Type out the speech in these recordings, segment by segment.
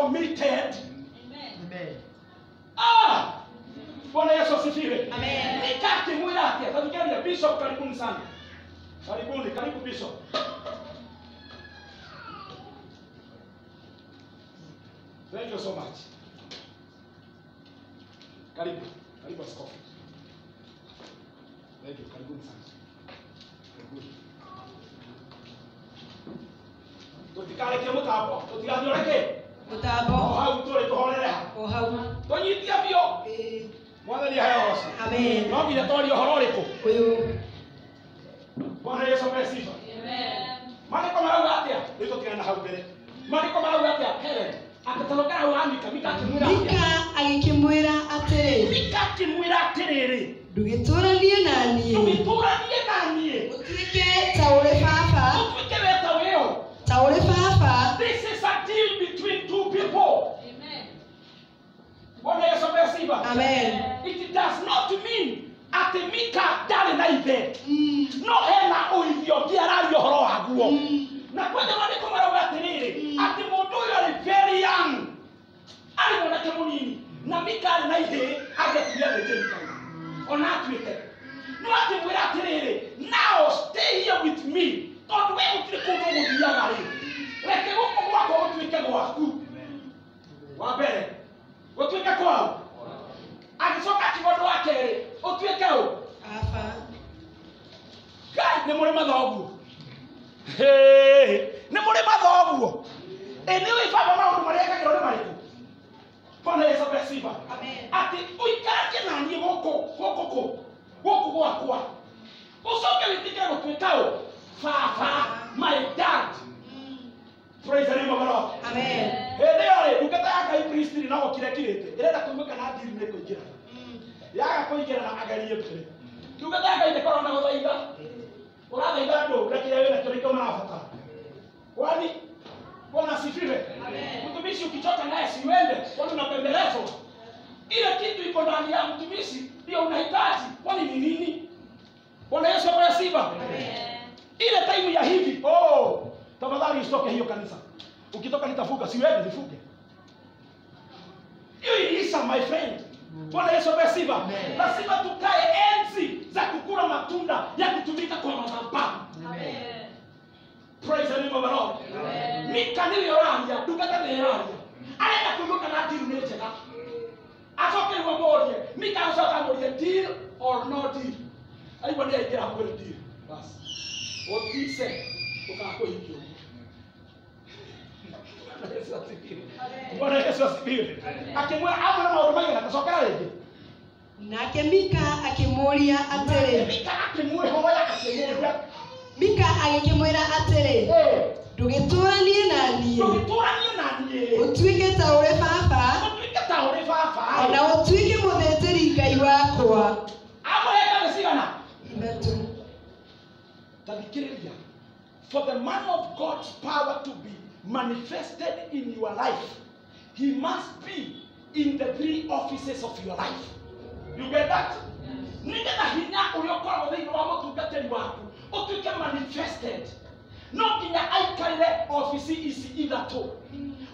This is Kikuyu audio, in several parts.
Committed. Amen. Ah! Bwana Yesu asifiwe. Amen. Mika akimwira atia? Tafikaria Bishop, karibuni sana. Karibuni, karibu Bishop. Thank you so much. Karibu, karibu askofu. Thank you, karibuni sana. Karibuni. Tutikareke mutambo, tutigathioreke. Mutambo. O hau turi tuhorere ha. O hau. Tunyitie biũ. Mwathani aheo ũgoci. Amen. No nginya twarie ũhoro ũrĩkũ? Ũyũ. Bwana Yesu apewe sifa. Amen. Maandĩko marauga atĩa? Rĩu tũtigane na hau mbere. Maandĩko marauga atĩa? Helen, agĩtarũkĩra hau ha Mika, Mika akĩmwĩra atĩa? Mika agĩkĩmwĩra atĩrĩ. Mika akĩmwĩra atĩrĩrĩ. Ndũgĩtũũranie na niĩ. Ndũgĩtũũranie na niĩ. Ũtuĩke ta ũrĩ baba. Ũtuĩke we ta ũrĩ ũ? Ta ũrĩ baba. This is a deal between two people. Amen. Bwana Yesu apewe sifa. Amen. It does not mean atĩ Mika ndarĩ na ithe. No hena ũithio ũngĩ araria ũhoro waguo. Na kwanja maandĩko marauga atĩrĩrĩ, atĩ mũndũ ũyũ arĩ very young. Arĩ mwanake mũnini. Na Mika arĩ na ihĩĩ angĩtuire athĩnjĩri Ngai. Ona atuĩke. No akĩmwĩra atĩrĩrĩ, now stay here with me. Tondũ we gũtirĩ kũndũ ũgũthiaga rĩ. Reke gũkũ gwakwa gũtuĩke gwaku. Wa mbere, gũtuĩke kwao. Agĩcoka akiuga ũndũ wa kerĩ, ũtuĩke ũ? Baba. Ngai, nĩ mũrĩ mathoguo. Hĩ, nĩ mũrĩ mathoguo. Ĩ nĩ ũĩ baba maũndũ marĩa ekagĩrwo nĩ marĩkũ? Bwana Yesu apewe sifa. Amen. Atĩ ũikaranie na niĩ gũkũ, gũkũ kũ, gũkũ gwakwa. Ũcoke wĩtĩkĩre gũtuĩka ũ? Baba, my dad. Praise the name of the Lord. Amen. Hĩndĩ ĩyo rĩ, ndungata ya Ngai Priestly no gũkira ĩkirĩte. Ĩrenda kũigua kana deal nĩ kũingĩra. Yaga kũingĩra na agerie mbere. Ndungata ya Ngai ndĩkoragwo na gũthaitha. Ũrathaitha andũ na kĩrĩa wĩnakĩo nĩkĩo marabatara. Kwani Bwana asifiwe. Mtumishi ukichoka naye si uende, kwani unapembelezwa. Ile kitu iko ndani ya mtumishi ndio unahitaji. Kwani ni nini? Bwana Yesu apewe sifa. Ile time ya hivi, oh, tafadhali usitoke hiyo kanisa. Ukitoka nitafuka, si uende nifuke. Hiyo iliisha my friend. Bwana Yesu apewe sifa. Lazima tukae enzi za kukula matunda ya kutumika kwa madhabahu. Amen. Praise the name of the Lord. Mika nĩwe ũraria, ndungata nĩwe ĩraria. Arenda kũigua kana deal nĩ njega. Acoke rĩu amũrie, Mika acoka amũrie deal or no deal. Aigua nĩ aingĩra amwĩre deal. Bas. Ũtice ũgakũhingia ũguo. Bwana Yesu asifiwe. Bwana Yesu asifiwe. Akĩmwĩra amwĩra maũndũ maigana, tacokera rĩngĩ. Nake Mika akĩmũũria atĩrĩ. Mika akĩmwĩhoya akĩmũũria. Mika agĩkĩmwĩra atĩrĩ. Ndũgĩtũũranie na niĩ. Ndũgĩtũũranie na niĩ. Ũtuĩke ta ũrĩ baba. Ũtuĩke ta ũrĩ baba. Ona ũtuĩke mũthĩnjĩri Ngai wakwa. Amũhe ngathĩ cigana? Ithatũ. Ta thikĩrĩria. For the man of God's power to be manifested in your life, he must be in the three offices of your life. You get that? Nĩgetha hinya ũrĩa ũkoragwo thĩinĩ wa mũtungatĩri waku ũtuĩke manifested, no nginya aikarĩre obici ici ithatũ.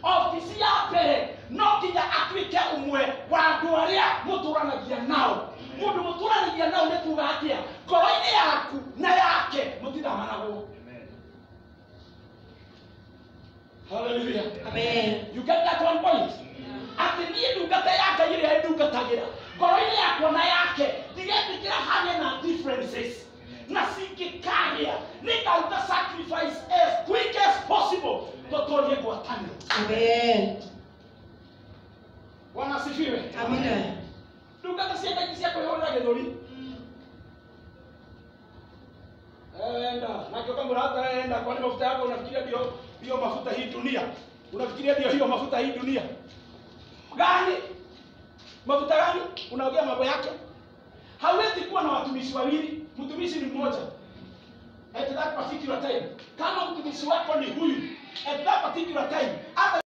Obici ya mbere no nginya atuĩke ũmwe wa andũ arĩa mũtũranagia nao. Mũndũ mũtũranagia nao nĩ kuga atĩa? Ngoro-inĩ yaku na yake mũtithamanagwo. Hallelujah. Amen. You get that one point? Atĩ niĩ ndungata ya Ngai ĩrĩa ĩndungatagĩra ngoro-inĩ yakwa na yake ndigetĩkĩra hagĩe na differences na cingĩkagĩa nĩngaruta sacrifice as quick as possible tũtũrie ngwatanĩro. Amen. Bwana asifiwe. Amina. Ndungata cia Ngai ti cia kwĩhũrĩra gĩthũri. Enda nake ũkamũrata, enda, kwani mafuta yako unafikiria ndio mafuta hii dunia? Unafikiria ndio hiyo mafuta hii dunia? Gani? Mafuta gani? Unaongea mambo yake? Hawezi kuwa na watumishi wawili, mtumishi ni mmoja. At that particular time, kama mtumishi wako ni huyu, at that particular time, hata